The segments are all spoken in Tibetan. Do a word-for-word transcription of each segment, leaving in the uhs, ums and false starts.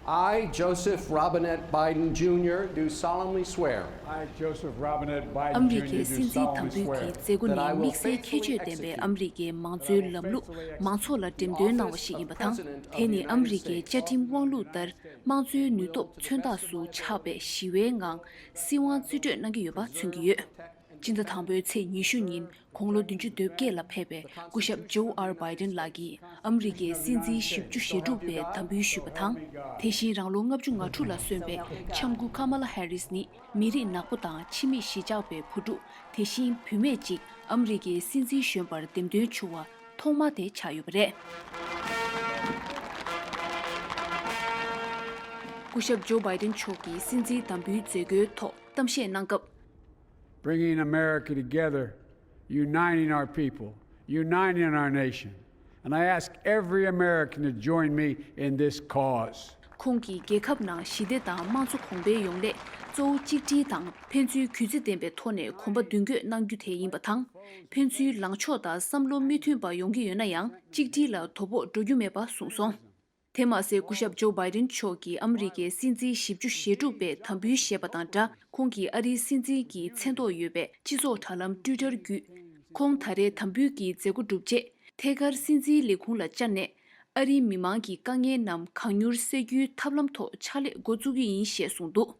I, Joseph Robinette Biden Junior, do solemnly swear. I, Joseph Robinette Biden ཨ་མི་རི་Junior ཀའི་do སྲིད་འཛིན་དམ་འབུལ་གྱི་མཛད་སྒོ་ནི་དམིགས་བསལ་ཁྱད་ཆོས་ལྡན་པའི་ཨ་མི་རི་ཀའི་མང་གཙོའི་ལམ་ལུགས་མང་ཚོགས་ལ་འགྲེམས་སྟོན་གནང་བ་ཞིག་ཡིན་པ་དང་། དེ་ནི་ཨ་མི་རི་ཀའི་བཅའ་ཁྲིམས་དབང་ལུགས་ལྟར་དམངས་གཙོའི་ནུས་སྟོབས་མཚོན་རྟགས་སུ་ཆགས་པའི་ཞི་བའི་ངང་སྲིད་དབང་རྩིས་སྤྲོད་གནང་གི་ཡོད་པ་མཚོན་གྱི་ཡོད། སྤྱི་ཟླ་དང་པོའི་ཚེས་ཉི་ཤུ་ཉིན་དགུང་ལོ་བདུན་ཅུ་དོན་བརྒྱད་ལ་ཕེབས་པའི་སྐུ་ཞབས་ཇོ་ཨར་བྷའི་ཌེན་ལགས་ཀྱིས་ཨ་མི་རི་ཀའི་སྲིད་འཛིན་བཞི་བཅུ་ཞེ་དྲུག་པའི་དམ་འབུལ་ཞུས་པ་དང་། དེ་བཞིན་རང་ལོ་ལྔ་བཅུ་ང་དྲུག་ལ་སོན་པའི་འཆམ་མགོ་ཀ་མ་ལ་ཧེ་རིས་ནི་མི་རིགས་ནག་པོ་དང་ཕྱི་མིག་གཞིས་ཆགས་པའི་བུ་ཕྲུག་དེ་བཞིན་བུད་མེད་ཅིག་ཨ་མི་རི་ཀའི་སྲིད་འཛིན་གཞོན་པར་འདེམས་ཐོན་བྱུང་བ་ཐོག་མ་དེ་ཆགས་ཡོད་པ་རེད། སྐུ་ཞབས་ཇོ་བྷའི་ཌེན་མཆོག་གིས་སྲིད་འཛིན་དམ་འབུལ་མཛད་སྒོའི་ཐོག་གཏམ་བཤད་གནང་སྐབས། Bringing America together, uniting our people, uniting our nation. And I ask every American to join me in this cause. ཁོང་གིས་རྒྱལ་ཁབ་ནང་ཞི་བདེ་དང་དམངས་གཙོ་གོང་འཕེལ་ཡོང་སླད་གཙོ་བོ་གཅིག་སྒྲིལ་དང་ཕན་ཚུན་གུས་བརྩི་ལྡན་པའི་ཐོག་ནས་གོམ་པ་མདུན་སྐྱོད་གནང་རྒྱུ་དེ་ཡིན་པ་དང་། ཕན་ཚུན་ལངས་ཕྱོགས་དང་བསམ་བློ་མི་མཐུན་པ་ཡོང་གི་ཡོད་ན་ཡང་གཅིག་སྒྲིལ་ལ་དོ་ཕོག་འགྲོ་རྒྱུ་མེད་པ་གསུངས་སོང་། དེ་མ་ཟད་སྐུ་ཞབས་ཇོ་བྷའི་ཌེན་མཆོག་གིས་ཨ་མི་རི་ཀའི་སྲིད་འཛིན་བཞི་བཅུ་ཞེ་དྲུག་པའི་དམ་འབུལ་བཞེས་པ་དང་སྦྲགས། ཁོང་གིས་ཨ་རིའི་སྲིད་འཛིན་གྱི་མཚན་ཐོག་ཡོད་པའི་སྤྱི་ཚོགས་དྲ་ལམ་ཊུའི་ཊར་བརྒྱུད། ཁོང་ད་རེས་དམ་འབུལ་གྱི་མཛད་སྒོ་གྲུབ་རྗེས་ཐད་ཀར་སྲིད་འཛིན་ལས་ཁུངས་ལ་བཅར་ནས། ཨ་རིའི་མི་མང་གི་དཀའ་ངལ་རྣམས་གང་མྱུར་སེལ་རྒྱུའི་ཐབས་ལམ་ཐོག་ཕྱག་ལས་འགོ་བཙུགས་ཀྱི་ཡིན་ཞེས་གསུངས་འདུག་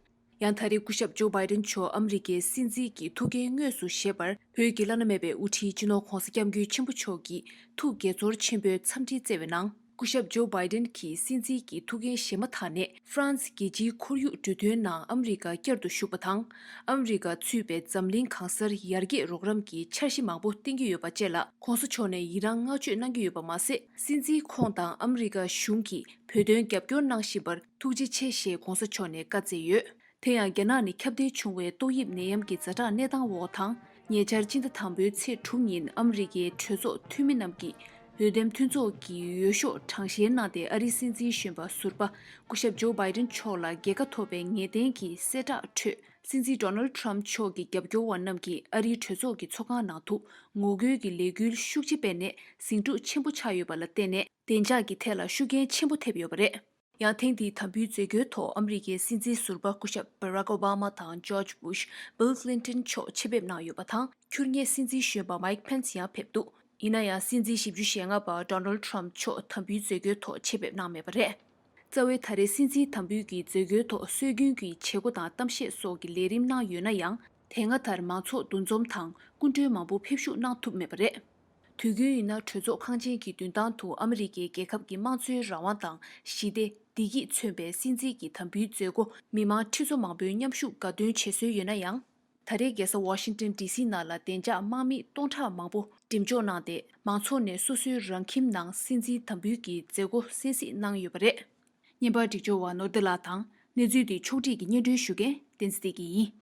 ཡང་ད་རེས་སྐུ་ཞབས་ཇོ་བྷའི་ཌེན་མཆོག་ཨ་མི་རི་ཀའི་སྲིད་འཛིན་གྱི་ཐུགས་འགན་དངོས་སུ་བཞེས་པར་བོད་ཀྱི་བླ་ན་མེད་པའི་དབུ་ཁྲིད་སྤྱི་ནོར་༧གོང་ས་༧སྐྱབས་མགོན་ཆེན་པོ་མཆོག་གིས་ཐུགས་དགྱེས་ཚོར་ཆེན་པོས་འཚམས་འདྲི་བསྩལ་བའི་ནང་། སྐུ་ཞབས་ཇོ་བྷའི་ཌེན་གྱིས་སྲིད་འཛིན་གྱི་ཐུགས་འགན་བཞེས་མ་ཐག་ནས་ཧྥ་རན་སི་རྒྱལ་སྤྱིའི་ཁོར་ཡུག་འབྲུ་དོན་ནང་ཨ་མི་རི་ཀ་བསྐྱར་དུ་ཞུགས་པ་དང་། ཨ་མི་རི་ཀ་ཚུད་པའི་འཛམ་གླིང་གང་སར་ཡར་རྒྱས་རོགས་རམ་གྱི་འཆར་གཞི་མང་པོ་བཏིང་གི་ཡོད་པ་བཅས་ལ་༧གོང་ས་མཆོག་ནས་ཡི་རངས་བསྔགས་བརྗོད་གནང་གི་ཡོད་པ་མ་ཟད། སྲིད་འཛིན་ཁོང་དང་ཨ་མི་རི་ཀ་གཞུང་གིས་བོད་དོན་རྒྱབ་སྐྱོར་གནང་བཞིན་པར་ཐུགས་རྗེ་ཆེ་ཞེས་༧གོང་ས་མཆོག་ནས་བཀའ་སྩལ་ཡོད། དེ་ཡང་རྒྱ་ནག་ནས་ཁྱབ་གདལ་བྱུང་བའི་ཏོག་དབྱིབས་ནད་ཡམས་ཀྱི་ཛ་དྲག་གནས་སྟངས་འོག་དང་། ཉེ་ཆར་སྤྱི་ཟླ་དང་པོའི་ཚེས་དྲུག་ཉིན་ཨ་མི་རི་ཀའི་གྲོས་ཚོགས་འཐུས་མི་རྣམས་ཀྱིས་འོས་འདེམས་མཐུན་ཚོགས་ཀྱི་འོས་ཤོག་གྲངས་བཤེར་གནང་སྟེ། ཨ་རིའི་སྲིད་འཛིན་གཞོན་པ་ཟུར་པ་སྐུ་ཞབས་ཇོ་བྷའི་ཌེན་མཆོག་ལ་རྒྱལ་ཁ་ཐོབ་པའི་ངེས་གཏན་གྱི་གསལ་བསྒྲགས་ཁྲོད། སྲིད་འཛིན་ཌོ་ནལ་ཌི་ཊརམ་ཕི་མཆོག་གི་རྒྱབ་སྐྱོར་བ་རྣམས་ཀྱིས་ཨ་རིའི་གྲོས་ཚོགས་ཀྱི་ཚོགས་ཁང་ནང་དུ་ངོ་རྒོལ་གྱི་ལས་འགུལ་ཤུགས་ཆེ་སྤེལ་ནས་ཟིང་འཁྲུག་ཆེན་པོ་ཆགས་ཡོད་པ་ལ་བརྟེན་ནས། བདེ་འཇགས་ཀྱི་ཐད་ལ་ཤུགས་རྐྱེན་ཆེན་པོ་ཐེབས་ཡོད་པ་རེད། ཡང་ཐེངས་འདིའི་དམ་འབུལ་མཛད་སྒོའི་ཐོག་ཨ་མི་རི་ཀའི་སྲིད་འཛིན་ཟུར་པ་སྐུ་ཞབས་བྷ་རག་ཨོ་བྷ་མ་དང་ཇོརྗ་བྷུ་ཤ། བྷིལ་ཀླིན་ཏོན་མཆོག་ཆེད་ཕེབས་གནང་ཡོད་པ་དང་། ཁྱུར་མཁན་སྲིད་འཛིན་གཞོན་པ་མའིག་ཕེན་སི་ཡང་ཕེབས་འདུག་ཡིན་ན་ཡང་སྲིད་འཛིན་བཞི་བཅུ་ཞེ་ལྔ་པ་ཌོ་ནལ་ཌི་ཊརམ་ཕི་མཆོག་དམ་འབུལ་མཛད་སྒོའི་ཐོག་ཆེད་ཕེབས་གནང་མེད་པ་རེད། རྩ་བའི་ད་རེས་སྲིད་འཛིན་དམ་འབུལ་གྱི་མཛད་སྒོའི་ཐོག་སྲོལ་རྒྱུན་གྱི་བྱེད་སྒོ་དང་གཏམ་བཤད་སོགས་ཀྱི་ལས་རིམ་གནང་ཡོད་ན་ཡང་། དེ་སྔ་ལྟར་མང་ཚོགས་འདུ་འཛོམས་དང་སྐུ་མགྲོན་མང་པོ་ཕེབས་ཞུགས་གནང་ཐུབ་མེད་པ་རེད། དུས་རྒྱུན་ཡིན་ན་གྲོས་ཚོགས་ཁང་ཆེན་གྱི་མདུན་ཐང་དུ་ཨ་མི་རི་ཀའི་རྒྱལ་ཁབ་ཀྱི་དམངས་གཙོའི་རང་དབང་དང་ཞི་བདེ། བདེ་སྐྱིད་མཚོན་པའི་སྲིད་འཛིན་གྱི་དམ་འབུལ་མཛད་སྒོ་མི་མང་ཁྲི་ཚོ་མང་པོའི་མཉམ་ཞུགས་དགའ་སྟོན་བྱེད་སྲོལ་ཡོད་ན་ཡང་། ད་རེས་རྒྱལ་ས་ཝ་ཤིང་ཏོན་ཌི་སི་ནང་ལ་བདེ་འཇགས་དམག་མི་སྟོང་ཕྲག་མང་པོ་འགྲེམས་འཇོག་གནང་སྟེ། མང་ཚོགས་ནས་སོ་སོའི་རང་ཁྱིམ་ནང་སྲིད་འཛིན་དམ་འབུལ་གྱི་མཛད་སྒོ་གསན་གཟིགས་གནང་ཡོད་པ་རེད། བརྙན་པར་སྒྲིག་སྦྱོར་བ་ནོར་བདེ་ལགས་དང་། གནས་ཚུལ་འདི་ཕྱོགས་བསྒྲིགས་ཀྱིས་སྙན་སྒྲོན་ཞུ་མཁན་བསྟན་འཛིན་བདེ་སྐྱིད་ཡིན།